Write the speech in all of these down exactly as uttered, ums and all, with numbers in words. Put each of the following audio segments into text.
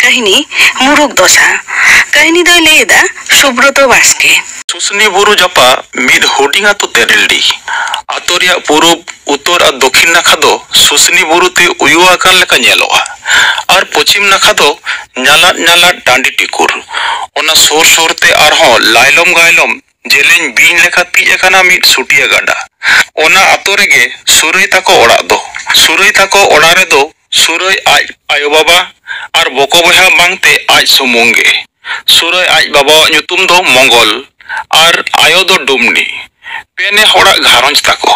ᱠᱟᱹᱦᱱᱤ ᱢᱩᱨᱩᱠ ᱫᱚᱥᱟ᱾ ᱠᱟᱹᱦᱱᱤ ᱫᱚᱭ ᱞᱟᱹᱭ ᱮᱫᱟ ᱥᱩᱵᱨᱚᱛᱚ ᱵᱟᱥᱠᱮ᱾ ᱥᱩᱥᱱᱤ ᱵᱩᱨᱩ ᱡᱟᱯᱟᱜ ᱢᱤᱫ ᱦᱩᱰᱤᱧ ᱟᱹᱛᱩ ᱛᱮᱨᱮᱞᱰᱤ᱾ ᱟᱹᱛᱩ ᱨᱮᱭᱟᱜ ᱯᱩᱨᱩᱵ, ᱩᱛᱚᱨ ᱟᱨ ᱫᱚᱠᱷᱤᱱ ᱱᱟᱠᱷᱟ ᱫᱚ ᱥᱩᱥᱱᱤ ᱵᱩᱨᱩ ᱛᱮ ᱩᱭᱩ ᱟᱠᱟᱱ ᱞᱮᱠᱟ ᱧᱮᱞᱚᱜᱼᱟ ᱟᱨ ᱯᱚᱪᱷᱤᱢ ᱱᱟᱠᱷᱟ ᱫᱚ ᱧᱟᱞᱟᱫ ᱧᱟᱞᱟᱫ ᱴᱟᱺᱰᱤ ᱴᱤᱠᱩᱨ᱾ ᱚᱱᱟ ᱥᱩᱨ ᱥᱩᱨ ᱛᱮ ᱟᱨᱦᱚᱸ ᱞᱟᱭᱞᱚᱢ ᱜᱟᱭᱞᱚᱢ ᱡᱮᱞᱮᱧ ᱵᱤᱧ ᱞᱮᱠᱟ ᱛᱤᱡ ᱟᱠᱟᱱᱟ ᱢᱤᱫ ᱥᱩᱴᱤᱭᱟᱹ ᱜᱟᱰᱟ᱾ ᱚᱱᱟ ᱟᱛᱳ ᱨᱮᱜᱮ ᱥᱩᱨᱟᱹᱭ ᱛᱟᱠᱚ ᱚᱲᱟᱜ ᱫᱚ᱾ ᱥᱩᱨᱟᱹᱭ ᱛᱟᱠᱚ ᱚᱲᱟᱜ ᱨᱮᱫᱚ ᱥᱩᱨᱟᱹᱭ ᱟᱡ ᱟᱭᱳᱼᱵᱟᱵᱟ ᱟᱨ ᱵᱚᱠᱚ ᱵᱚᱭᱦᱟ ᱵᱟᱝᱛᱮ ᱟᱡ ᱥᱩᱢᱩᱝ ᱜᱮ᱾ ᱥᱩᱨᱟᱹᱭ ᱟᱡ ᱵᱟᱵᱟᱣᱟᱜ ᱧᱩᱛᱩᱢ ᱫᱚ ᱢᱚᱝᱜᱚᱞ ᱟᱨ ᱟᱭᱳ ᱫᱚ ᱰᱩᱢᱱᱤ᱾ ᱯᱮᱱᱮ ᱦᱚᱲᱟᱜ ᱜᱷᱟᱨᱚᱸᱡᱽ ᱛᱟᱠᱚ᱾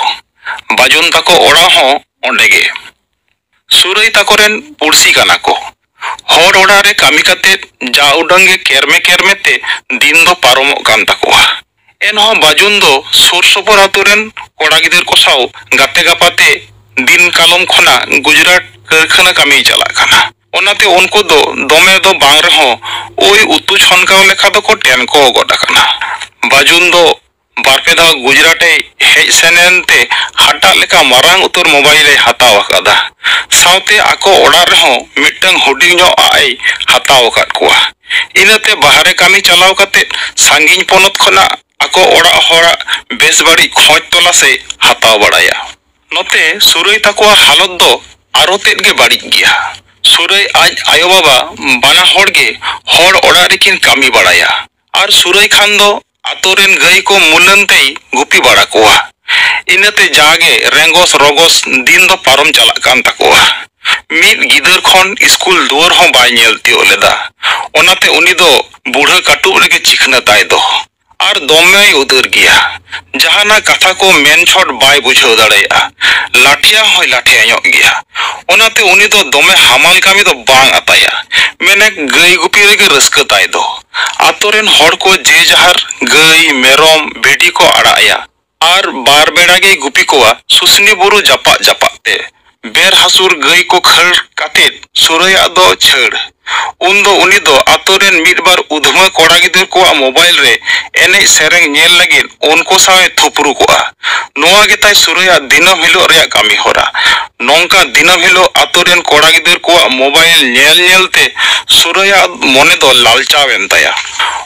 ᱵᱟᱡᱩᱱ ᱛᱟᱠᱚ ᱚᱲᱟᱜ ᱦᱚᱸ ᱚᱸᱰᱮ ᱜᱮ᱾ ᱥᱩᱨᱟᱹᱭ ᱛᱟᱠᱚ ᱨᱮᱱ ᱯᱩᱲᱥᱤ ᱠᱟᱱᱟ ᱠᱚ᱾ ᱦᱚᱲ ᱚᱲᱟᱜ ᱨᱮ ᱠᱟᱹᱢᱤ ᱠᱟᱛᱮ ᱡᱟ ᱩᱰᱟᱹᱝ ᱜᱮ ᱠᱮᱨᱢᱮ ᱠᱮᱨᱢᱮ ᱛᱮ ᱫᱤᱱ ᱫᱚ ᱯᱟᱨᱚᱢᱚᱜ ᱠᱟᱱ ᱛᱟᱠᱚᱣᱟ᱾ ᱮᱱᱦᱚᱸ ᱵᱟᱡᱩᱱ ᱫᱚ ᱥᱩᱨ ᱥᱩᱯᱩᱨ ᱟᱛᱳ ᱨᱮᱱ ᱠᱚᱲᱟ ᱜᱤᱫᱟᱹᱨ ᱠᱚ ᱥᱟᱶ ᱜᱟᱛᱮ ᱜᱟᱯᱟᱛᱮ ᱫᱤᱱ ᱠᱟᱞᱚᱢ ᱠᱷᱚᱱᱟᱜ ᱜᱩᱡᱽᱨᱟᱴ ᱠᱟᱹᱨᱠᱷᱟᱱᱟ ᱠᱟᱹᱢᱤᱭ ᱪᱟᱞᱟᱜ ᱠᱟᱱᱟ᱾ ᱚᱱᱟᱛᱮ ᱩᱱᱠᱩ ᱫᱚ ᱫᱚᱢᱮ ᱫᱚ ᱵᱟᱝ ᱨᱮᱦᱚᱸ ᱳᱭ ᱩᱛᱩ ᱪᱷᱚᱱᱠᱟᱣ ᱞᱮᱠᱟ ᱫᱚᱠᱚ ᱴᱮᱱᱠᱚ ᱜᱚᱫ ᱟᱠᱟᱱᱟ᱾ ᱵᱟᱡᱩᱱ ᱫᱚ ᱵᱟᱨ ᱯᱮ ᱫᱷᱟᱣ ᱜᱩᱡᱽᱨᱟᱴ ᱮ ᱦᱮᱡ ᱥᱮᱱ ᱮᱱᱛᱮ ᱦᱟᱴᱟᱜ ᱞᱮᱠᱟ ᱢᱟᱨᱟᱝ ᱩᱛᱟᱹᱨ ᱢᱳᱵᱟᱭᱤᱞ ᱮ ᱦᱟᱛᱟᱣ ᱟᱠᱟᱫᱟ᱾ ᱥᱟᱶᱛᱮ ᱟᱠᱚ ᱚᱲᱟᱜ ᱨᱮᱦᱚᱸ ᱢᱤᱫᱴᱟᱝ ᱦᱩᱰᱤᱧ ᱧᱚᱜ ᱟᱜ ᱮ ᱦᱟᱛᱟᱣ ᱟᱠᱟᱫ ᱠᱚᱣᱟ᱾ ᱤᱱᱟᱹᱛᱮ ᱵᱟᱦᱨᱮ ᱠᱟᱹᱢᱤ ᱪᱟᱞᱟᱣ ᱠᱟᱛᱮ ᱥᱟᱺᱜᱤᱧ ᱯᱚᱱᱚᱛ ᱠᱷᱚᱱᱟᱜ ᱟᱠᱚ ᱚᱲᱟᱜ ᱦᱚᱲᱟᱜ ᱵᱮᱥ ᱵᱟᱹᱲᱤᱡ ᱠᱷᱚᱡᱽ ᱛᱚᱞᱟᱥ ᱮ ᱦᱟᱛᱟᱣ ᱵᱟᱲᱟᱭᱟ᱾ ᱱᱚᱛᱮ ᱥᱩᱨᱟᱹᱭ ᱛᱟᱠᱚᱣᱟᱜ ᱦᱟᱞᱚᱛ ᱫᱚ ᱟᱨᱚ ᱛᱮᱫ ᱜᱮ ᱵᱟᱹᱲᱤᱡ ᱜᱮᱭᱟ᱾ ᱥᱩᱨᱟᱹᱭ ᱟᱡ ᱟᱭᱳᱼᱵᱟᱵᱟ ᱵᱟᱱᱟ ᱦᱚᱲ ᱜᱮ ᱦᱚᱲ ᱚᱲᱟᱜ ᱨᱮᱠᱤᱱ ᱠᱟᱹᱢᱤ ᱵᱟᱲᱟᱭᱟ᱾ ᱟᱨ ᱥᱩᱨᱟᱹᱭ ᱠᱷᱟᱱ ᱫᱚ ᱟᱛᱳ ᱨᱮᱱ ᱜᱟᱹᱭ ᱠᱚ ᱢᱩᱞᱟᱹᱱ ᱛᱮᱭ ᱜᱩᱯᱤ ᱵᱟᱲᱟ ᱠᱚᱣᱟ᱾ ᱤᱱᱟᱹᱛᱮ ᱡᱟᱜᱮ ᱨᱮᱸᱜᱚᱥ ᱨᱚᱜᱚᱥ ᱫᱤᱱ ᱫᱚ ᱯᱟᱨᱚᱢ ᱪᱟᱞᱟᱜ ᱠᱟᱱ ᱛᱟᱠᱚᱣᱟ᱾ ᱢᱤᱫ ᱜᱤᱫᱟᱹᱨ ᱠᱷᱚᱱ ᱥᱠᱩᱞ ᱫᱩᱣᱟᱹᱨ ᱦᱚᱸ ᱵᱟᱭ ᱧᱮᱞ ᱛᱤᱭᱳᱜ ᱞᱮᱫᱟ᱾ ᱚᱱᱟᱛᱮ ᱩᱱᱤ ᱫᱚ ᱵᱩᱲᱦᱟᱹ ᱠᱟᱹᱴᱩᱵ ᱨᱮᱜᱮ ᱪᱤᱠᱷᱱᱟᱹ ᱛᱟᱭ ᱫᱚ᱾ ᱟᱨ ᱫᱚᱢᱮᱭ ᱩᱫᱟᱹᱨ ᱜᱮᱭᱟ᱾ ᱡᱟᱦᱟᱱᱟᱜ ᱠᱟᱛᱷᱟ ᱠᱚ ᱢᱮᱱ ᱪᱷᱚᱴ ᱵᱟᱭ ᱵᱩᱡᱷᱟᱹᱣ ᱫᱟᱲᱮᱭᱟᱜᱼᱟ᱾ ᱞᱟᱴᱷᱮᱭᱟ ᱦᱚᱸᱭ ᱞᱟᱴᱷᱮᱭᱟ ᱧᱚᱜ ᱜᱮᱭᱟ᱾ ᱚᱱᱟᱛᱮ ᱩᱱᱤ ᱫᱚ ᱫᱚᱢᱮ ᱦᱟᱢᱟᱞ ᱠᱟᱹᱢᱤ ᱫᱚ ᱵᱟᱝ ᱟᱛᱟᱭᱟ᱾ ᱢᱮᱱᱮᱠ ᱜᱟᱹᱭ ᱜᱩᱯᱤ ᱨᱮᱜᱮ ᱨᱟᱹᱥᱠᱟᱹ ᱛᱟᱭ ᱫᱚ᱾ ᱟᱛᱳ ᱨᱮᱱ ᱦᱚᱲ ᱠᱚ ᱡᱮ ᱡᱟᱦᱟᱨ ᱜᱟᱹᱭ, ᱢᱮᱨᱚᱢ, ᱵᱷᱤᱰᱤ ᱠᱚ ᱟᱲᱟᱜ ᱟᱭᱟ᱾ ᱟᱨ ᱵᱟᱨ ᱵᱮᱲᱟ ᱜᱮᱭ ᱜᱩᱯᱤ ᱠᱚᱣᱟ ᱥᱩᱥᱱᱤ ᱵᱩᱨᱩ ᱡᱟᱯᱟᱜ ᱡᱟᱯᱟᱜ ᱛᱮ᱾ ᱵᱮᱨ ᱦᱟᱹᱥᱩᱨ ᱜᱟᱹᱭ ᱠᱚ ᱠᱷᱟᱹᱲ ᱠᱟᱛᱮᱫ ᱥᱩᱨᱟᱹᱭᱟᱜ ᱫᱚ ᱪᱷᱟᱹᱲ᱾ ᱩᱱᱫᱚ ᱩᱱᱤ ᱫᱚ ᱟᱛᱳ ᱨᱮᱱ ᱢᱤᱫ ᱵᱟᱨ ᱩᱫᱷᱢᱟᱹ ᱠᱚᱲᱟ ᱜᱤᱫᱟᱹᱨ ᱠᱚᱣᱟᱜ ᱢᱳᱵᱟᱭᱤᱞ ᱨᱮ ᱮᱱᱮᱡ ᱥᱮᱨᱮᱧ ᱧᱮᱞ ᱞᱟᱹᱜᱤᱫ ᱩᱱᱠᱩ ᱥᱟᱶ ᱮ ᱛᱷᱩᱯᱨᱩ ᱠᱚᱜᱼᱟ᱾ ᱱᱚᱣᱟ ᱜᱮᱛᱟᱭ ᱥᱩᱨᱟᱹᱭᱟᱜ ᱫᱤᱱᱟᱹᱢ ᱦᱤᱞᱳᱜ ᱨᱮᱭᱟᱜ ᱠᱟᱹᱢᱤ ᱦᱚᱨᱟ᱾ ᱱᱚᱝᱠᱟ ᱫᱤᱱᱟᱹᱢ ᱦᱤᱞᱳᱜ ᱟᱛᱳ ᱨᱮᱱ ᱠᱚᱲᱟ ᱜᱤᱫᱟᱹᱨ ᱠᱚᱣᱟᱜ ᱢᱳᱵᱟᱭᱤᱞ ᱧᱮᱞ ᱧᱮᱞ ᱛᱮ ᱥᱩᱨᱟᱹᱭᱟᱜ ᱢᱚᱱᱮ ᱫᱚ ᱞᱟᱞᱪᱟᱣ ᱮᱱ ᱛᱟᱭᱟ᱾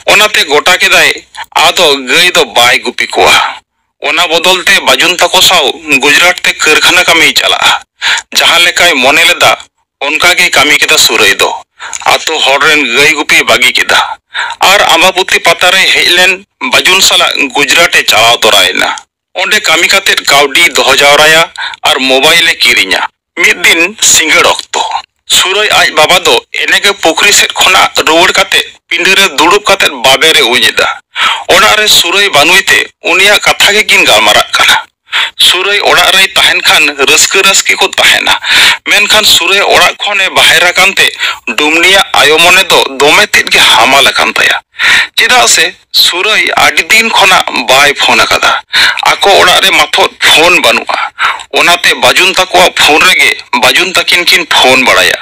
ᱚᱱᱟᱛᱮ ᱜᱚᱴᱟ ᱠᱮᱫᱟᱭ, ᱟᱫᱚ ᱜᱟᱹᱭ ᱫᱚ ᱵᱟᱭ ᱜᱩᱯᱤ ᱠᱚᱣᱟ᱾ ᱚᱱᱟ ᱵᱚᱫᱚᱞ ᱛᱮ ᱵᱟᱡᱩᱱ ᱛᱟᱠᱚ ᱥᱟᱶ ᱜᱩᱡᱽᱨᱟᱴ ᱛᱮ ᱠᱟᱹᱨᱠᱷᱟᱱᱟ ᱠᱟᱹᱢᱤᱭ ᱪᱟᱞᱟᱜᱼᱟ᱾ ᱡᱟᱦᱟᱸ ᱞᱮᱠᱟᱭ ᱢᱚᱱᱮ ᱞᱮᱫᱟ, ᱚᱱᱠᱟ ᱜᱮ ᱠᱟᱹᱢᱤ ᱠᱮᱫᱟ ᱥᱩᱨᱟᱹᱭ ᱫᱚ᱾ ᱟᱛᱳ ᱦᱚᱲ ᱨᱮᱱ ᱜᱟᱹᱭ ᱜᱩᱯᱤᱭ ᱵᱟᱹᱜᱤ ᱠᱮᱫᱟ ᱟᱨ ᱟᱢᱵᱟᱵᱚᱛᱤ ᱯᱟᱛᱟ ᱨᱮᱭ ᱦᱮᱡ ᱞᱮᱱ ᱵᱟᱡᱩᱱ ᱥᱟᱞᱟᱜ ᱜᱩᱡᱽᱨᱟᱴ ᱮ ᱪᱟᱞᱟᱣ ᱛᱚᱨᱟᱭᱮᱱᱟ᱾ ᱚᱸᱰᱮ ᱠᱟᱹᱢᱤ ᱠᱟᱛᱮᱫ ᱠᱟᱹᱣᱰᱤᱭ ᱫᱚᱦᱚ ᱡᱟᱣᱨᱟᱭᱟ ᱟᱨ ᱢᱳᱵᱟᱭᱤᱞ ᱮ ᱠᱤᱨᱤᱧᱟ᱾ ᱢᱤᱫ ᱫᱤᱱ ᱥᱤᱸᱜᱟᱹᱲ ᱚᱠᱛᱚ ᱥᱩᱨᱟᱹᱭ ᱟᱡ ᱵᱟᱵᱟ ᱫᱚ ᱮᱱᱮᱜᱮ ᱯᱩᱠᱷᱨᱤ ᱥᱮᱫ ᱠᱷᱚᱱᱟᱜ ᱨᱩᱣᱟᱹᱲ ᱠᱟᱛᱮ ᱯᱤᱸᱰᱟᱹ ᱨᱮ ᱫᱩᱲᱩᱵ ᱠᱟᱛᱮ ᱵᱟᱵᱮᱨ ᱮ ᱩᱧ ᱮᱫᱟ᱾ ᱚᱲᱟᱜ ᱨᱮ ᱥᱩᱨᱟᱹᱭ ᱵᱟᱹᱱᱩᱭ ᱛᱮ ᱩᱱᱤᱭᱟᱜ ᱠᱟᱛᱷᱟ ᱜᱮᱠᱤᱱ ᱜᱟᱞᱢᱟᱨᱟᱜ ᱠᱟᱱᱟ᱾ ᱥᱩᱨᱟᱹᱭ ᱚᱲᱟᱜ ᱨᱮᱭ ᱛᱟᱦᱮᱱ ᱠᱷᱟᱱ ᱨᱟᱹᱥᱠᱟᱹ ᱨᱟᱹᱥᱠᱤ ᱠᱚ ᱛᱟᱦᱮᱱᱟ, ᱢᱮᱱᱠᱷᱟᱱ ᱥᱩᱨᱟᱹᱭ ᱚᱲᱟᱜ ᱠᱷᱚᱱ ᱮ ᱵᱟᱦᱮᱨ ᱟᱠᱟᱱ ᱛᱮ ᱰᱩᱢᱱᱤᱭᱟᱜ ᱟᱭᱳ ᱢᱚᱱᱮ ᱫᱚ ᱫᱚᱢᱮ ᱛᱮᱫ ᱜᱮ ᱦᱟᱢᱟᱞ ᱟᱠᱟᱱ ᱛᱟᱭᱟ᱾ ᱪᱮᱫᱟᱜ ᱥᱮ ᱥᱩᱨᱟᱹᱭ ᱟᱹᱰᱤ ᱫᱤᱱ ᱠᱷᱚᱱᱟᱜ ᱵᱟᱭ ᱯᱷᱳᱱ ᱟᱠᱟᱫᱟ᱾ ᱟᱠᱚ ᱚᱲᱟᱜ ᱨᱮ ᱢᱟᱛᱷᱚᱫ ᱯᱷᱳᱱ ᱵᱟᱹᱱᱩᱜᱼᱟ᱾ ᱚᱱᱟᱛᱮ ᱵᱟᱡᱩᱱ ᱛᱟᱠᱚᱣᱟᱜ ᱯᱷᱳᱱ ᱨᱮᱜᱮ ᱵᱟᱡᱩᱱ ᱛᱟᱹᱠᱤᱱ ᱠᱤᱱ ᱯᱷᱳᱱ ᱵᱟᱲᱟᱭᱟ᱾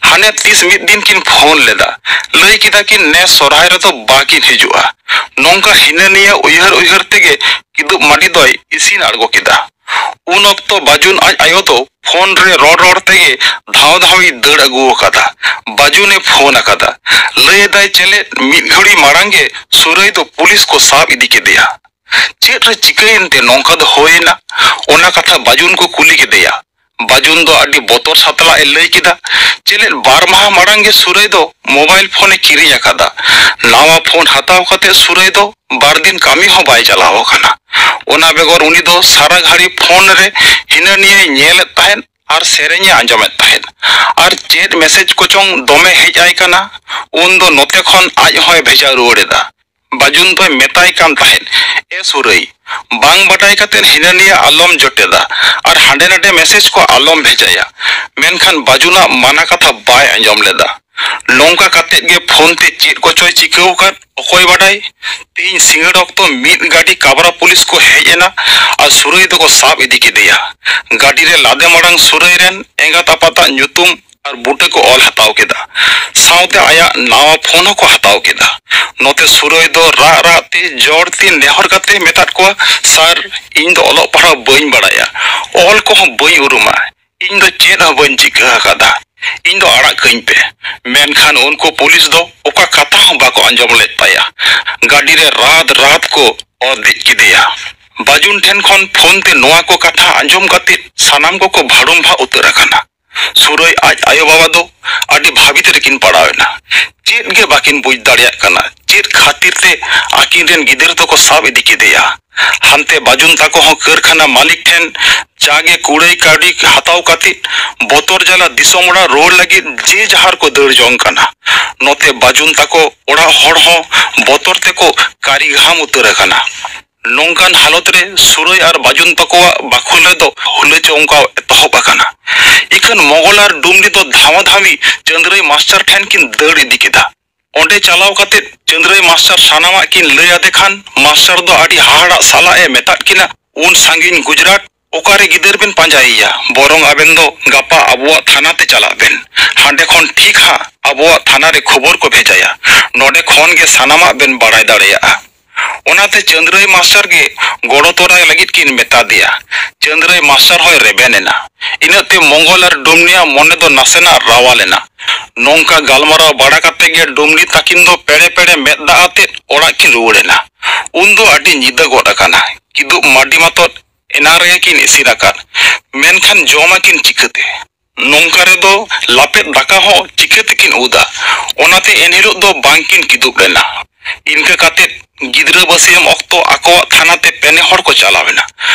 ᱦᱟᱱᱮ ᱛᱤᱥ ᱢᱤᱫ ᱫᱤᱱ ᱠᱤᱱ ᱯᱷᱳᱱ ᱞᱮᱫᱟ, ᱞᱟᱹᱭ ᱠᱮᱫᱟ ᱠᱤᱱ ᱱᱮᱥ ᱥᱚᱨᱦᱟᱭ ᱨᱮᱫᱚ ᱵᱟᱠᱤᱱ ᱦᱤᱡᱩᱜᱼᱟ᱾ ᱱᱚᱝᱠᱟ ᱦᱤᱱᱟᱹ ᱱᱤᱭᱟᱹ ᱩᱭᱦᱟᱹᱨ ᱩᱭᱦᱟᱹᱨ ᱛᱮᱜᱮ ᱠᱤᱫᱩᱵ ᱢᱟᱹᱰᱤ ᱫᱚᱭ ᱤᱥᱤᱱ ᱟᱬᱜᱚ ᱠᱮᱫᱟ᱾ ᱩᱱ ᱚᱠᱛᱚ ᱵᱟᱡᱩᱱ ᱟᱡ ᱟᱭᱳ ᱫᱚ ᱯᱷᱳᱱ ᱨᱮ ᱨᱚᱲ ᱨᱚᱲ ᱛᱮᱜᱮ ᱫᱷᱟᱣ ᱫᱷᱟᱣ ᱮ ᱫᱟᱹᱲ ᱟᱹᱜᱩ ᱟᱠᱟᱫᱟ᱾ ᱵᱟᱡᱩᱱ ᱮ ᱯᱷᱳᱱ ᱟᱠᱟᱫᱟ᱾ ᱞᱟᱹᱭ ᱮᱫᱟᱭ ᱪᱮᱞᱮᱫ ᱢᱤᱫ ᱜᱷᱟᱹᱲᱤ ᱢᱟᱲᱟᱝ ᱜᱮ ᱥᱩᱨᱟᱹᱭ ᱫᱚ ᱯᱩᱞᱤᱥ ᱠᱚ ᱥᱟᱵ ᱤᱫᱤ ᱠᱮᱫᱮᱭᱟ᱾ ᱪᱮᱫ ᱨᱮ ᱪᱤᱠᱟᱹᱭᱮᱱ ᱛᱮ ᱱᱚᱝᱠᱟ ᱫᱚ ᱦᱩᱭᱮᱱᱟ? ᱚᱱᱟ ᱠᱟᱛᱷᱟ ᱵᱟᱡᱩᱱ ᱠᱚ ᱠᱩᱞᱤ ᱠᱮᱫᱮᱭᱟ᱾ ᱵᱟᱡᱩᱱ ᱫᱚ ᱟᱹᱰᱤ ᱵᱚᱛᱚᱨ ᱥᱟᱛᱞᱟᱜ ᱮ ᱞᱟᱹᱭ ᱠᱮᱫᱟ, ᱪᱮᱞᱮᱫ ᱵᱟᱨ ᱢᱟᱦᱟ ᱢᱟᱲᱟᱝ ᱜᱮ ᱥᱩᱨᱟᱹᱭ ᱫᱚ ᱢᱳᱵᱟᱭᱤᱞ ᱯᱷᱳᱱ ᱮ ᱠᱤᱨᱤᱧ ᱟᱠᱟᱫᱟ᱾ ᱱᱟᱣᱟ ᱯᱷᱳᱱ ᱦᱟᱛᱟᱣ ᱠᱟᱛᱮ ᱥᱩᱨᱟᱹᱭ ᱫᱚ ᱵᱟᱨ ᱫᱤᱱ ᱠᱟᱹᱢᱤ ᱦᱚᱸ ᱵᱟᱭ ᱪᱟᱞᱟᱣ ᱟᱠᱟᱱᱟ᱾ ᱚᱱᱟ ᱵᱮᱜᱚᱨ ᱩᱱᱤ ᱫᱚ ᱥᱟᱨᱟ ᱜᱷᱟᱹᱲᱤ ᱯᱷᱳᱱ ᱨᱮ ᱦᱤᱱᱟᱹ ᱱᱤᱭᱟᱹᱭ ᱧᱮᱞᱮᱫ ᱛᱟᱦᱮᱸᱫ ᱟᱨ ᱥᱮᱨᱮᱧ ᱮ ᱟᱸᱡᱚᱢᱮᱫ ᱛᱟᱦᱮᱸᱫ᱾ ᱟᱨ ᱪᱮᱫ ᱢᱮᱥᱮᱡᱽ ᱠᱚᱪᱚᱝ ᱫᱚᱢᱮ ᱦᱮᱡ ᱟᱭ ᱠᱟᱱᱟ᱾ ᱩᱱ ᱫᱚ ᱱᱚᱛᱮ ᱠᱷᱚᱱ ᱟᱡ ᱦᱚᱸᱭ ᱵᱷᱮᱡᱟ ᱨᱩᱣᱟᱹᱲ ᱮᱫᱟ᱾ ᱵᱟᱡᱩᱱ ᱫᱚᱭ ᱢᱮᱛᱟᱭ ᱠᱟᱱ ᱛᱟᱦᱮᱸᱫ, "ᱮ ᱥᱩᱨᱟᱹᱭ, ᱵᱟᱝ ᱵᱟᱰᱟᱭ ᱠᱟᱛᱮᱫ ᱦᱤᱱᱟᱹ ᱱᱤᱭᱟᱹ ᱟᱞᱚᱢ ᱡᱚᱴᱮᱫᱟ ᱟᱨ ᱦᱟᱸᱰᱮ ᱱᱟᱰᱮ ᱢᱮᱥᱮᱡᱽ ᱠᱚ ᱟᱞᱚᱢ ᱵᱷᱮᱡᱟᱭᱟ᱾" ᱢᱮᱱᱠᱷᱟᱱ ᱵᱟᱡᱩᱱᱟᱜ ᱢᱟᱱᱟ ᱠᱟᱛᱷᱟ ᱵᱟᱭ ᱟᱸᱡᱚᱢ ᱞᱮᱫᱟ᱾ ᱱᱚᱝᱠᱟ ᱠᱟᱛᱮᱫ ᱜᱮ ᱯᱷᱳᱱ ᱛᱮ ᱪᱮᱫ ᱠᱚᱪᱚᱭ ᱪᱤᱠᱟᱹᱣ ᱟᱠᱟᱫ, ᱚᱠᱚᱭ ᱵᱟᱰᱟᱭ᱾ ᱛᱮᱦᱮᱧ ᱥᱤᱸᱜᱟᱹᱲ ᱚᱠᱛᱚ ᱢᱤᱫ ᱜᱟᱹᱰᱤ ᱠᱟᱵᱨᱟ ᱯᱩᱞᱤᱥ ᱠᱚ ᱦᱮᱡ ᱮᱱᱟ ᱟᱨ ᱥᱩᱨᱟᱹᱭ ᱫᱚᱠᱚ ᱥᱟᱵ ᱤᱫᱤ ᱠᱮᱫᱮᱭᱟ᱾ ᱜᱟᱹᱰᱤ ᱨᱮ ᱞᱟᱫᱮ ᱢᱟᱲᱟᱝ ᱥᱩᱨᱟᱹᱭ ᱨᱮᱱ ᱮᱸᱜᱟᱛ ᱟᱯᱟᱛᱟᱜ ᱧᱩᱛᱩᱢ ᱟᱨ ᱵᱩᱴᱟᱹ ᱠᱚ ᱚᱞ ᱦᱟᱛᱟᱣ ᱠᱮᱫᱟ᱾ ᱥᱟᱶᱛᱮ ᱟᱭᱟᱜ ᱱᱟᱣᱟ ᱯᱷᱳᱱ ᱦᱚᱸᱠᱚ ᱦᱟᱛᱟᱣ ᱠᱮᱫᱟ᱾ ᱱᱚᱛᱮ ᱥᱩᱨᱟᱹᱭ ᱫᱚ ᱨᱟᱜ ᱨᱟᱜ ᱛᱮ ᱡᱚᱨ ᱛᱮ ᱱᱮᱦᱚᱨ ᱠᱟᱛᱮ ᱢᱮᱛᱟᱫ ᱠᱚᱣᱟ, "ᱥᱟᱨ, ᱤᱧ ᱫᱚ ᱚᱞᱚᱜ ᱯᱟᱲᱦᱟᱣ ᱵᱟᱹᱧ ᱵᱟᱲᱟᱭᱟ, ᱚᱞ ᱠᱚᱦᱚᱸ ᱵᱟᱹᱧ ᱩᱨᱩᱢᱟ, ᱤᱧ ᱫᱚ ᱪᱮᱫ ᱦᱚᱸ ᱵᱟᱹᱧ ᱪᱤᱠᱟᱹ ᱟᱠᱟᱫᱟ, ᱤᱧ ᱫᱚ ᱟᱲᱟᱜ ᱠᱟᱹᱧ ᱯᱮ᱾" ᱢᱮᱱᱠᱷᱟᱱ ᱩᱱᱠᱩ ᱯᱩᱞᱤᱥ ᱫᱚ ᱚᱠᱟ ᱠᱟᱛᱷᱟ ᱦᱚᱸ ᱵᱟᱠᱚ ᱟᱸᱡᱚᱢ ᱞᱮᱫ ᱛᱟᱭᱟ᱾ ᱜᱟᱹᱰᱤ ᱨᱮ ᱨᱟᱫ ᱨᱟᱫ ᱠᱚ ᱚᱨ ᱫᱮᱡ ᱠᱮᱫᱮᱭᱟ᱾ ᱵᱟᱡᱩᱱ ᱴᱷᱮᱱ ᱠᱷᱚᱱ ᱯᱷᱳᱱ ᱛᱮ ᱱᱚᱣᱟ ᱠᱚ ᱠᱟᱛᱷᱟ ᱟᱸᱡᱚᱢ ᱠᱟᱛᱮ ᱥᱟᱱᱟᱢ ᱠᱚᱠᱚ ᱵᱷᱟᱲᱩᱢᱵᱷᱟ ᱩᱛᱟᱹᱨ ᱟᱠᱟᱱᱟ᱾ ᱥᱩᱨᱟᱹᱭ ᱟᱡ ᱟᱭᱳ ᱵᱟᱵᱟ ᱫᱚ ᱟᱹᱰᱤ ᱵᱷᱟᱹᱵᱤᱛ ᱨᱮᱠᱤᱱ ᱯᱟᱲᱟᱣ ᱮᱱᱟ᱾ ᱪᱮᱫ ᱜᱮ ᱵᱟᱹᱠᱤᱱ ᱵᱩᱡᱽ ᱫᱟᱲᱮᱭᱟᱜ ᱠᱟᱱᱟ, ᱪᱮᱫ ᱠᱷᱟᱹᱛᱤᱨ ᱛᱮ ᱟᱹᱠᱤᱱ ᱨᱮᱱ ᱜᱤᱫᱟᱹᱨ ᱫᱚᱠᱚ ᱥᱟᱵ ᱤᱫᱤ ᱠᱮᱫᱮᱭᱟ᱾ ᱦᱟᱱᱛᱮ ᱵᱟᱡᱩᱱ ᱛᱟᱠᱚ ᱦᱚᱸ ᱠᱟᱹᱨᱠᱷᱟᱱᱟ ᱢᱟᱹᱞᱤᱠ ᱴᱷᱮᱱ ᱡᱟᱜᱮ ᱠᱩᱲᱟᱹᱭ ᱠᱟᱹᱣᱰᱤ ᱦᱟᱛᱟᱣ ᱠᱟᱛᱮ ᱵᱚᱛᱚᱨ ᱡᱟᱞᱟ ᱫᱤᱥᱚᱢ ᱚᱲᱟᱜ ᱨᱩᱣᱟᱹᱲ ᱞᱟᱹᱜᱤᱫ ᱡᱮ ᱡᱟᱦᱟᱨ ᱠᱚ ᱫᱟᱹᱲ ᱡᱚᱝ ᱠᱟᱱᱟ᱾ ᱱᱚᱛᱮ ᱵᱟᱡᱩᱱ ᱛᱟᱠᱚ ᱚᱲᱟᱜ ᱦᱚᱲ ᱦᱚᱸ ᱵᱚᱛᱚᱨ ᱛᱮᱠᱚ ᱠᱟᱹᱨᱤ ᱜᱷᱟᱢ ᱩᱛᱟᱹᱨ ᱟᱠᱟᱱᱟ᱾ ᱱᱚᱝᱠᱟᱱ ᱦᱟᱞᱚᱛ ᱨᱮ ᱥᱩᱨᱟᱹᱭ ᱟᱨ ᱵᱟᱡᱩᱱ ᱛᱟᱠᱚᱣᱟᱜ ᱵᱟᱠᱷᱩᱞ ᱨᱮᱫᱚ ᱦᱩᱞᱟᱹ ᱪᱚᱢᱠᱟᱣ ᱮᱛᱚᱦᱚᱵ ᱟᱠᱟᱱᱟ᱾ ᱤᱠᱷᱟᱹᱱ ᱢᱚᱜᱚᱞ ᱟᱨ ᱰᱩᱢᱱᱤ ᱫᱚ ᱫᱷᱟᱣᱟ ᱫᱷᱟᱣᱤ ᱪᱟᱹᱱᱫᱽᱨᱟᱹᱭ ᱢᱟᱥᱴᱟᱨ ᱴᱷᱮᱱ ᱠᱤᱱ ᱫᱟᱹᱲ ᱤᱫᱤ ᱠᱮᱫᱟ᱾ ᱚᱸᱰᱮ ᱪᱟᱞᱟᱣ ᱠᱟᱛᱮ ᱪᱟᱹᱱᱫᱽᱨᱟᱹᱭ ᱢᱟᱥᱴᱟᱨ ᱥᱟᱱᱟᱢᱟᱜ ᱠᱤᱱ ᱞᱟᱹᱭ ᱟᱫᱮ ᱠᱷᱟᱱ, ᱢᱟᱥᱴᱟᱨ ᱫᱚ ᱟᱹᱰᱤ ᱦᱟᱦᱟᱲᱟᱜ ᱥᱟᱞᱟᱜ ᱮ ᱢᱮᱛᱟᱫ ᱠᱤᱱᱟ, "ᱩᱱ ᱥᱟᱺᱜᱤᱧ ᱜᱩᱡᱽᱨᱟᱴ ᱚᱠᱟᱨᱮ ᱜᱤᱫᱟᱹᱨ ᱵᱮᱱ ᱯᱟᱸᱡᱟᱭᱮᱭᱟ? ᱵᱚᱨᱚᱝ ᱟᱵᱮᱱ ᱫᱚ ᱜᱟᱯᱟ ᱟᱵᱚᱣᱟᱜ ᱛᱷᱟᱱᱟ ᱛᱮ ᱪᱟᱞᱟᱜ ᱵᱮᱱ᱾ ᱦᱟᱸᱰᱮ ᱠᱷᱚᱱ ᱴᱷᱤᱠ ᱦᱟᱸᱜ ᱟᱵᱚᱣᱟᱜ ᱛᱷᱟᱱᱟ ᱨᱮ ᱠᱷᱚᱵᱚᱨ ᱠᱚ ᱵᱷᱮᱡᱟᱭᱟ᱾ ᱱᱚᱰᱮ ᱠᱷᱚᱱ ᱜᱮ ᱥᱟᱱᱟᱢᱟᱜ ᱵᱮᱱ ᱵᱟᱲᱟᱭ ᱫᱟᱲᱮᱭᱟᱜᱼᱟ᱾" ᱚᱱᱟᱛᱮ ᱪᱟᱹᱱᱫᱽᱨᱟᱹᱭ ᱢᱟᱥᱴᱟᱨ ᱜᱮ ᱜᱚᱲᱚ ᱛᱚᱨᱟᱭ ᱞᱟᱹᱜᱤᱫ ᱠᱤᱱ ᱢᱮᱛᱟ ᱫᱮᱭᱟ᱾ ᱪᱟᱹᱱᱫᱽᱨᱟᱹᱭ ᱢᱟᱥᱴᱟᱨ ᱦᱚᱸᱭ ᱨᱮᱵᱮᱱ ᱮᱱᱟ᱾ ᱤᱱᱟᱹᱜ ᱛᱮ ᱢᱚᱝᱜᱚᱞ ᱟᱨ ᱰᱩᱢᱱᱤᱭᱟᱜ ᱢᱚᱱᱮ ᱫᱚ ᱱᱟᱥᱮᱱᱟᱜ ᱨᱟᱣᱟᱞ ᱮᱱᱟ᱾ ᱱᱚᱝᱠᱟ ᱜᱟᱞᱢᱟᱨᱟᱣ ᱵᱟᱲᱟ ᱠᱟᱛᱮ ᱜᱮ ᱰᱩᱢᱱᱤ ᱛᱟᱹᱠᱤᱱ ᱫᱚ ᱯᱮᱲᱮ ᱯᱮᱲᱮ ᱢᱮᱫ ᱫᱟᱜ ᱟᱛᱮᱫ ᱚᱲᱟᱜ ᱠᱤᱱ ᱨᱩᱣᱟᱹᱲ ᱮᱱᱟ᱾ ᱩᱱ ᱫᱚ ᱟᱹᱰᱤ ᱧᱤᱫᱟᱹ ᱜᱚᱫ ᱟᱠᱟᱱᱟ᱾ ᱠᱤᱫᱩᱵ ᱢᱟᱹᱰᱤ ᱢᱟᱛᱚᱫ ᱮᱱᱟᱝ ᱨᱮᱜᱮ ᱠᱤᱱ ᱤᱥᱤᱱ ᱟᱠᱟᱫ, ᱢᱮᱱᱠᱷᱟᱱ ᱡᱚᱢᱟᱠᱤᱱ ᱪᱤᱠᱟᱹᱛᱮ? ᱱᱚᱝᱠᱟ ᱨᱮᱫᱚ ᱞᱟᱯᱮᱫ ᱫᱟᱠᱟ ᱦᱚᱸ ᱪᱤᱠᱟᱹ ᱛᱮᱠᱤᱱ ᱩᱫᱟ? ᱚᱱᱟᱛᱮ ᱮᱱᱦᱤᱞᱳᱜ ᱫᱚ ᱵᱟᱝᱠᱤᱱ ᱠᱤᱫᱩᱵ ᱞᱮᱱᱟ᱾ ᱤᱱᱠᱟᱹ ᱠᱟᱛᱮ ᱜᱤᱫᱽᱨᱟᱹ ᱵᱟᱹᱥᱭᱟᱹᱢ ᱚᱠᱛᱚ ᱟᱠᱚᱣᱟᱜ ᱛᱷᱟᱱᱟ ᱛᱮ ᱯᱮᱱᱮ ᱦᱚᱲ ᱠᱚ ᱪᱟᱞᱟᱣ ᱮᱱᱟ᱾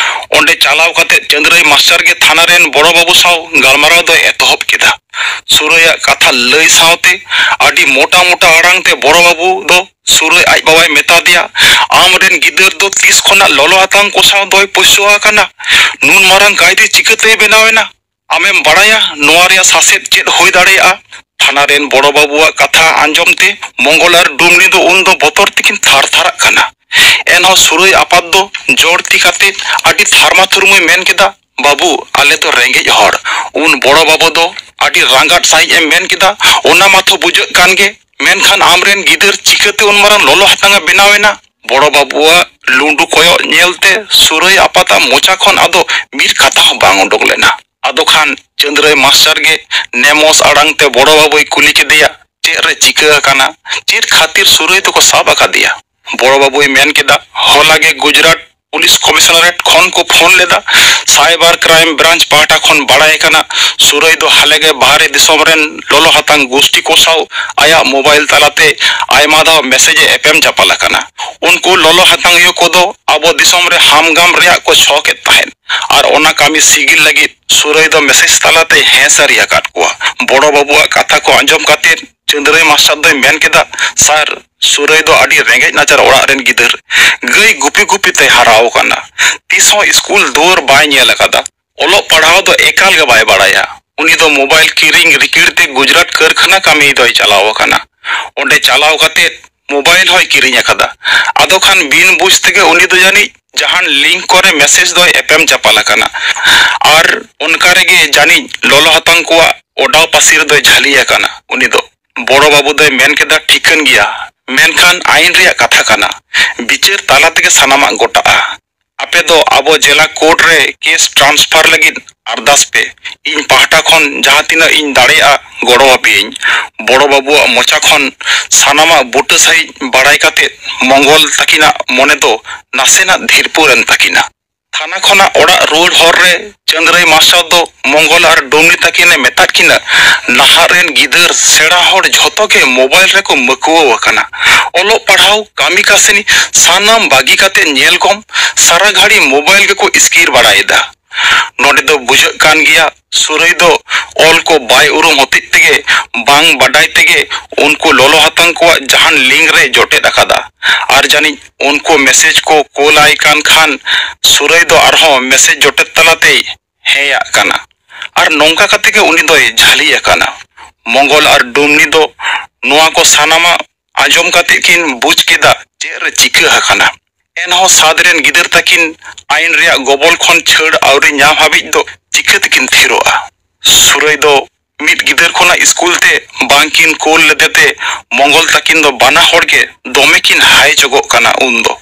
ᱚᱸᱰᱮ ᱪᱟᱞᱟᱣ ᱠᱟᱛᱮ ᱪᱟᱹᱱᱫᱽᱨᱟᱹᱭ ᱢᱟᱥᱴᱟᱨ ᱜᱮ ᱛᱷᱟᱱᱟ ᱨᱮᱱ ᱵᱚᱲᱚ ᱵᱟᱹᱵᱩ ᱥᱟᱶ ᱜᱟᱞᱢᱟᱨᱟᱣ ᱫᱚᱭ ᱮᱛᱚᱦᱚᱵ ᱠᱮᱫᱟ᱾ ᱥᱩᱨᱟᱹᱭᱟᱜ ᱠᱟᱛᱷᱟ ᱞᱟᱹᱭ ᱥᱟᱶᱛᱮ ᱟᱹᱰᱤ ᱢᱚᱴᱟ ᱢᱚᱴᱟ ᱟᱲᱟᱝ ᱛᱮ ᱵᱚᱲᱚ ᱵᱟᱹᱵᱩ ᱫᱚ ᱥᱩᱨᱟᱹᱭ ᱟᱡ ᱵᱟᱵᱟᱭ ᱢᱮᱛᱟ ᱫᱮᱭᱟ, "ᱟᱢ ᱨᱮᱱ ᱜᱤᱫᱟᱹᱨ ᱫᱚ ᱛᱤᱥ ᱠᱷᱚᱱᱟᱜ ᱞᱚᱞᱚ ᱦᱟᱛᱟᱝ ᱠᱚ ᱥᱟᱶ ᱫᱚᱭ ᱯᱩᱥᱭᱟᱹ ᱟᱠᱟᱱᱟ? ᱱᱩᱱ ᱢᱟᱨᱟᱝ ᱠᱟᱭᱫᱤ ᱪᱤᱠᱟᱹᱛᱮᱭ ᱵᱮᱱᱟᱣ ᱮᱱᱟ? ᱟᱢᱮᱢ ᱵᱟᱲᱟᱭᱟ ᱱᱚᱣᱟ ᱨᱮᱭᱟᱜ ᱥᱟᱥᱮᱛ ᱪᱮᱫ ᱦᱩᱭ ᱫᱟᱲᱮᱭᱟᱜᱼᱟ?" ᱛᱷᱟᱱᱟ ᱨᱮᱱ ᱵᱚᱲᱚ ᱵᱟᱹᱵᱩᱣᱟᱜ ᱠᱟᱛᱷᱟ ᱟᱸᱡᱚᱢ ᱛᱮ ᱢᱚᱝᱜᱚᱞ ᱟᱨ ᱰᱩᱢᱱᱤ ᱫᱚ ᱩᱱ ᱫᱚ ᱵᱚᱛᱚᱨ ᱛᱮᱠᱤᱱ ᱛᱷᱟᱨ ᱛᱷᱟᱨᱟᱜ ᱠᱟᱱᱟ᱾ ᱮᱱᱦᱚᱸ ᱥᱩᱨᱟᱹᱭ ᱟᱯᱟᱛ ᱫᱚ ᱡᱳᱨ ᱛᱤ ᱠᱟᱛᱮ ᱟᱹᱰᱤ ᱛᱷᱟᱨᱢᱟ ᱛᱷᱩᱨᱢᱩᱭ ᱢᱮᱱ ᱠᱮᱫᱟ, "ᱵᱟᱹᱵᱩ, ᱟᱞᱮ ᱫᱚ ᱨᱮᱸᱜᱮᱡ ᱦᱚᱲ᱾" ᱩᱱ ᱵᱚᱲᱚ ᱵᱟᱹᱵᱩ ᱫᱚ ᱟᱹᱰᱤ ᱨᱟᱸᱜᱟᱫ ᱥᱟᱺᱦᱤᱡ ᱮ ᱢᱮᱱ ᱠᱮᱫᱟ, "ᱚᱱᱟ ᱢᱟᱛᱚ ᱵᱩᱡᱷᱟᱹᱜ ᱠᱟᱱ ᱜᱮ, ᱢᱮᱱᱠᱷᱟᱱ ᱟᱢᱨᱮᱱ ᱜᱤᱫᱟᱹᱨ ᱪᱤᱠᱟᱹᱛᱮ ᱩᱱ ᱢᱟᱨᱟᱝ ᱞᱚᱞᱚ ᱦᱟᱛᱟᱝ ᱮ ᱵᱮᱱᱟᱣ ᱮᱱᱟ?" ᱵᱚᱲᱚ ᱵᱟᱹᱵᱩᱣᱟᱜ ᱞᱩᱸᱰᱩ ᱠᱚᱭᱚᱜ ᱧᱮᱞᱛᱮ ᱥᱩᱨᱟᱹᱭ ᱟᱯᱟᱛᱟᱜ ᱢᱚᱪᱟ ᱠᱷᱚᱱ ᱟᱫᱚ ᱢᱤᱫ ᱠᱟᱛᱷᱟ ᱦᱚᱸ ᱵᱟᱝ ᱩᱰᱩᱠ ᱞᱮᱱᱟ᱾ ᱟᱫᱚ ᱠᱷᱟᱱ ᱪᱟᱹᱸᱫᱽᱨᱟᱹᱭ ᱢᱟᱥᱴᱟᱨ ᱜᱮ ᱱᱮᱢᱚᱥ ᱟᱲᱟᱝ ᱛᱮ ᱵᱚᱲᱚ ᱵᱟᱹᱵᱩᱭ ᱠᱩᱞᱤ ᱠᱮᱫᱮᱭᱟ, "ᱪᱮᱫ ᱨᱮ ᱪᱤᱠᱟᱹ ᱟᱠᱟᱱᱟ? ᱪᱮᱫ ᱠᱷᱟᱹᱛᱤᱨ ᱥᱩᱨᱟᱹᱭ ᱫᱚᱠᱚ ᱥᱟᱵ ᱟᱠᱟᱫᱮᱭᱟ?" ᱵᱚᱲᱚ ᱵᱟᱹᱵᱩᱭ ᱢᱮᱱ ᱠᱮᱫᱟ, "ᱦᱚᱞᱟ ᱜᱮ ᱜᱩᱡᱽᱨᱟᱴ ᱯᱩᱞᱤᱥ ᱠᱚᱢᱤᱥᱚᱱᱟᱨᱮᱴ ᱠᱷᱚᱱ ᱠᱚ ᱯᱷᱳᱱ ᱞᱮᱫᱟ, ᱥᱟᱭᱵᱟᱨ ᱠᱨᱟᱭᱤᱢ ᱵᱨᱟᱧᱪ ᱯᱟᱦᱴᱟ ᱠᱷᱚᱱ ᱵᱟᱲᱟᱭ ᱟᱠᱟᱱᱟ, ᱥᱩᱨᱟᱹᱭ ᱫᱚ ᱦᱟᱞᱮ ᱜᱮ ᱵᱟᱦᱨᱮ ᱫᱤᱥᱚᱢ ᱨᱮᱱ ᱞᱚᱞᱚ ᱦᱟᱛᱟᱝ ᱜᱩᱥᱴᱤ ᱠᱚ ᱥᱟᱶ ᱟᱭᱟᱜ ᱢᱳᱵᱟᱭᱤᱞ ᱛᱟᱞᱟᱛᱮ ᱟᱭᱢᱟ ᱫᱷᱟᱣ ᱢᱮᱥᱮᱡᱽ ᱮ ᱮᱯᱮᱢ ᱪᱟᱯᱟᱞ ᱟᱠᱟᱱᱟ᱾ ᱩᱱᱠᱩ ᱞᱚᱞᱚ ᱦᱟᱛᱟᱝᱤᱭᱟᱹ ᱠᱚᱫᱚ ᱟᱵᱚ ᱫᱤᱥᱚᱢ ᱨᱮ ᱦᱟᱢᱜᱟᱢ ᱨᱮᱭᱟᱜ ᱠᱚ ᱥᱚᱠ ᱮᱫ ᱛᱟᱦᱮᱸᱫ, ᱟᱨ ᱚᱱᱟ ᱠᱟᱹᱢᱤ ᱥᱤᱜᱤᱞ ᱞᱟᱹᱜᱤᱫ ᱥᱩᱨᱟᱹᱭ ᱫᱚ ᱢᱮᱥᱮᱡᱽ ᱛᱟᱞᱟᱛᱮᱭ ᱦᱮᱸ ᱥᱟᱹᱨᱤ ᱟᱠᱟᱫ ᱠᱚᱣᱟ᱾" ᱵᱚᱲᱚ ᱵᱟᱹᱵᱩᱣᱟᱜ ᱠᱟᱛᱷᱟ ᱠᱚ ᱟᱸᱡᱚᱢ ᱠᱟᱛᱮ ᱪᱟᱹᱸᱫᱽᱨᱟᱹᱭ ᱢᱟᱥᱴᱟᱨ ᱫᱚᱭ ᱢᱮᱱ ᱠᱮᱫᱟ, "ᱥᱟᱨ, ᱥᱩᱨᱟᱹᱭ ᱫᱚ ᱟᱹᱰᱤ ᱨᱮᱸᱜᱮᱡ ᱱᱟᱪᱟᱨ ᱚᱲᱟᱜ ᱨᱮᱱ ᱜᱤᱫᱟᱹᱨ᱾ ᱜᱟᱹᱭ ᱜᱩᱯᱤ ᱜᱩᱯᱤ ᱛᱮᱭ ᱦᱟᱨᱟ ᱟᱠᱟᱱᱟ᱾ ᱛᱤᱥ ᱦᱚᱸ ᱥᱠᱩᱞ ᱫᱩᱣᱟᱹᱨ ᱵᱟᱭ ᱧᱮᱞ ᱟᱠᱟᱫᱟ᱾ ᱚᱞᱚᱜ ᱯᱟᱲᱦᱟᱣ ᱫᱚ ᱮᱠᱟᱞ ᱜᱮ ᱵᱟᱭ ᱵᱟᱲᱟᱭᱟ᱾ ᱩᱱᱤ ᱫᱚ ᱢᱳᱵᱟᱭᱤᱞ ᱠᱤᱨᱤᱧ ᱨᱤᱠᱤᱲ ᱛᱮ ᱜᱩᱡᱽᱨᱟᱴ ᱠᱟᱹᱨᱠᱷᱟᱱᱟ ᱠᱟᱹᱢᱤ ᱫᱚᱭ ᱪᱟᱞᱟᱣ ᱟᱠᱟᱱᱟ᱾ ᱚᱸᱰᱮ ᱪᱟᱞᱟᱣ ᱠᱟᱛᱮ ᱢᱳᱵᱟᱭᱤᱞ ᱦᱚᱸᱭ ᱠᱤᱨᱤᱧ ᱟᱠᱟᱫᱟ᱾ ᱟᱫᱚ ᱠᱷᱟᱱ ᱵᱤᱱ ᱵᱩᱡᱽ ᱛᱮᱜᱮ ᱩᱱᱤ ᱫᱚ ᱡᱟᱹᱱᱤᱡ ᱡᱟᱦᱟᱱ ᱞᱤᱝᱠ ᱠᱚᱨᱮ ᱢᱮᱥᱮᱡᱽ ᱫᱚᱭ ᱮᱯᱮᱢ ᱪᱟᱯᱟᱞ ᱟᱠᱟᱱᱟ, ᱟᱨ ᱚᱱᱠᱟ ᱨᱮᱜᱮ ᱡᱟᱹᱱᱤᱡ ᱞᱚᱞᱚ ᱦᱟᱛᱟᱝ ᱠᱚᱣᱟᱜ ᱚᱰᱟᱣ ᱯᱟᱹᱥᱤᱨ ᱫᱚᱭ ᱡᱷᱟᱹᱞᱤ ᱟᱠᱟᱱᱟ᱾" ᱩᱱᱤ ᱫᱚ ᱵᱚᱲᱚ ᱵᱟᱹᱵᱩ ᱫᱚᱭ ᱢᱮᱱ ᱠᱮᱫᱟ, "ᱴᱷᱤᱠᱟᱹᱱ ᱜᱮᱭᱟ, ᱢᱮᱱᱠᱷᱟᱱ ᱟᱭᱤᱱ ᱨᱮᱭᱟᱜ ᱠᱟᱛᱷᱟ ᱠᱟᱱᱟ, ᱵᱤᱪᱟᱹᱨ ᱛᱟᱞᱟ ᱛᱮᱜᱮ ᱥᱟᱱᱟᱢᱟᱜ ᱜᱚᱴᱟᱜᱼᱟ᱾ ᱟᱯᱮ ᱫᱚ ᱟᱵᱚ ᱡᱮᱞᱟ ᱠᱳᱨᱴ ᱨᱮ ᱠᱮᱥ ᱴᱨᱟᱱᱥᱯᱷᱟᱨ ᱞᱟᱹᱜᱤᱫ ᱟᱨᱫᱟᱥ ᱯᱮ᱾ ᱤᱧ ᱯᱟᱦᱴᱟ ᱠᱷᱚᱱ ᱡᱟᱦᱟᱸ ᱛᱤᱱᱟᱹᱜ ᱤᱧ ᱫᱟᱲᱮᱭᱟᱜᱼᱟ, ᱜᱚᱲᱚ ᱟᱯᱮᱭᱟᱹᱧ᱾" ᱵᱚᱲᱚ ᱵᱟᱹᱵᱩᱣᱟᱜ ᱢᱚᱪᱟ ᱠᱷᱚᱱ ᱥᱟᱱᱟᱢᱟᱜ ᱵᱩᱴᱟᱹ ᱥᱟᱺᱦᱤᱡ ᱵᱟᱲᱟᱭ ᱠᱟᱛᱮ ᱢᱚᱝᱜᱚᱞ ᱛᱟᱹᱠᱤᱱᱟᱜ ᱢᱚᱱᱮ ᱫᱚ ᱱᱟᱥᱮᱱᱟᱜ ᱫᱷᱤᱨᱯᱩᱨ ᱮᱱ ᱛᱟᱹᱠᱤᱱᱟ᱾ ᱛᱷᱟᱱᱟ ᱠᱷᱚᱱᱟᱜ ᱚᱲᱟᱜ ᱨᱩᱣᱟᱹᱲ ᱦᱚᱨ ᱨᱮ ᱪᱟᱹᱸᱫᱽᱨᱟᱹᱭ ᱢᱟᱥᱴᱟᱨ ᱫᱚ ᱢᱚᱝᱜᱚᱞ ᱟᱨ ᱰᱩᱢᱱᱤ ᱛᱟᱹᱠᱤᱱᱮ ᱢᱮᱛᱟᱫ ᱠᱤᱱᱟ, "ᱱᱟᱦᱟᱜ ᱨᱮᱱ ᱜᱤᱫᱟᱹᱨ ᱥᱮᱬᱟ ᱦᱚᱲ ᱡᱷᱚᱛᱚ ᱜᱮ ᱢᱳᱵᱟᱭᱤᱞ ᱨᱮᱠᱚ ᱢᱟᱹᱠᱩᱣᱟᱹᱣ ᱟᱠᱟᱱᱟ᱾ ᱚᱞᱚᱜ ᱯᱟᱲᱦᱟᱣ, ᱠᱟᱹᱢᱤ ᱠᱟᱹᱥᱱᱤ ᱥᱟᱱᱟᱢ ᱵᱟᱹᱜᱤ ᱠᱟᱛᱮ ᱧᱮᱞ ᱠᱚᱢ, ᱥᱟᱨᱟ ᱜᱷᱟᱹᱲᱤ ᱢᱳᱵᱟᱭᱤᱞ ᱜᱮᱠᱚ ᱤᱥᱠᱤᱨ ᱵᱟᱲᱟᱭᱮᱫᱟ᱾" ᱱᱚᱰᱮ ᱫᱚ ᱵᱩᱡᱷᱟᱹᱜ ᱠᱟᱱ ᱜᱮᱭᱟ, ᱥᱩᱨᱟᱹᱭ ᱫᱚ ᱚᱞ ᱠᱚ ᱵᱟᱭ ᱩᱨᱩᱢ ᱦᱚᱛᱮᱡ ᱛᱮᱜᱮ, ᱵᱟᱝ ᱵᱟᱰᱟᱭ ᱛᱮᱜᱮ ᱩᱱᱠᱩ ᱞᱚᱞᱚ ᱦᱟᱛᱟᱝ ᱠᱚᱣᱟᱜ ᱡᱟᱦᱟᱱ ᱞᱤᱝᱠ ᱨᱮ ᱡᱚᱴᱮᱫ ᱟᱠᱟᱫᱟ᱾ ᱟᱨ ᱡᱟᱹᱱᱤᱡ ᱩᱱᱠᱩ ᱢᱮᱥᱮᱡᱽ ᱠᱚ ᱠᱳᱞ ᱟᱭ ᱠᱟᱱ ᱠᱷᱟᱱ ᱥᱩᱨᱟᱹᱭ ᱫᱚ ᱟᱨᱦᱚᱸ ᱢᱮᱥᱮᱡᱽ ᱡᱚᱴᱮᱫ ᱛᱟᱞᱟᱛᱮᱭ ᱦᱮᱸᱭᱟᱜ ᱠᱟᱱᱟ᱾ ᱟᱨ ᱱᱚᱝᱠᱟ ᱠᱟᱛᱮ ᱜᱮ ᱩᱱᱤ ᱫᱚᱭ ᱡᱷᱟᱹᱞᱤ ᱟᱠᱟᱱᱟ᱾ ᱢᱚᱝᱜᱚᱞ ᱟᱨ ᱰᱩᱢᱱᱤ ᱫᱚ ᱱᱚᱣᱟ ᱠᱚ ᱥᱟᱱᱟᱢᱟᱜ ᱟᱸᱡᱚᱢ ᱠᱟᱛᱮ ᱠᱤᱱ ᱵᱩᱡᱽ ᱠᱮᱫᱟ ᱪᱮᱫ ᱨᱮ ᱪᱤᱠᱟᱹ ᱟᱠᱟᱱᱟ᱾ ᱮᱱᱦᱚᱸ ᱥᱟᱫᱽ ᱨᱮᱱ ᱜᱤᱫᱟᱹᱨ ᱛᱟᱹᱠᱤᱱ ᱟᱭᱤᱱ ᱨᱮᱭᱟᱜ ᱜᱚᱵᱚᱞ ᱠᱷᱚᱱ ᱪᱷᱟᱹᱲ ᱟᱹᱣᱨᱤ ᱧᱟᱢ ᱦᱟᱹᱵᱤᱡ ᱫᱚ ᱪᱤᱠᱟᱹ ᱛᱮᱠᱤᱱ ᱛᱷᱤᱨᱚᱜᱼᱟ? ᱥᱩᱨᱟᱹᱭ ᱫᱚ ᱢᱤᱫ ᱜᱤᱫᱟᱹᱨ ᱠᱷᱚᱱᱟᱜ ᱥᱠᱩᱞ ᱛᱮ ᱵᱟᱝᱠᱤᱱ ᱠᱳᱞ ᱞᱮᱫᱮᱛᱮ ᱢᱚᱝᱜᱚᱞ ᱛᱟᱹᱠᱤᱱ ᱫᱚ ᱵᱟᱱᱟ ᱦᱚᱲ ᱜᱮ ᱫᱚᱢᱮ ᱠᱤᱱ ᱦᱟᱭ ᱡᱚᱜᱚᱜ ᱠᱟᱱᱟ ᱩᱱᱫᱚ᱾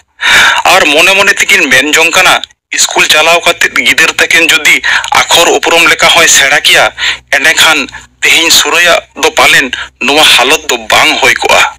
ᱟᱨ ᱢᱚᱱᱮ ᱢᱚᱱᱮ ᱛᱮᱠᱤᱱ ᱢᱮᱱ ᱡᱚᱝ ᱠᱟᱱᱟ, ᱥᱠᱩᱞ ᱪᱟᱞᱟᱣ ᱠᱟᱛᱮ ᱜᱤᱫᱟᱹᱨ ᱛᱟᱹᱠᱤᱱ ᱡᱩᱫᱤ ᱟᱠᱷᱚᱨ ᱩᱯᱨᱩᱢ ᱞᱮᱠᱟ ᱦᱚᱸᱭ ᱥᱮᱬᱟ ᱠᱮᱭᱟ, ᱮᱸᱰᱮᱠᱷᱟᱱ ᱛᱮᱦᱮᱧ ᱥᱩᱨᱟᱹᱭᱟᱜ ᱫᱚ ᱯᱟᱞᱮᱱ ᱱᱚᱣᱟ ᱦᱟᱞᱚᱛ ᱫᱚ ᱵᱟᱝ ᱦᱩᱭ ᱠᱚᱜᱼᱟ᱾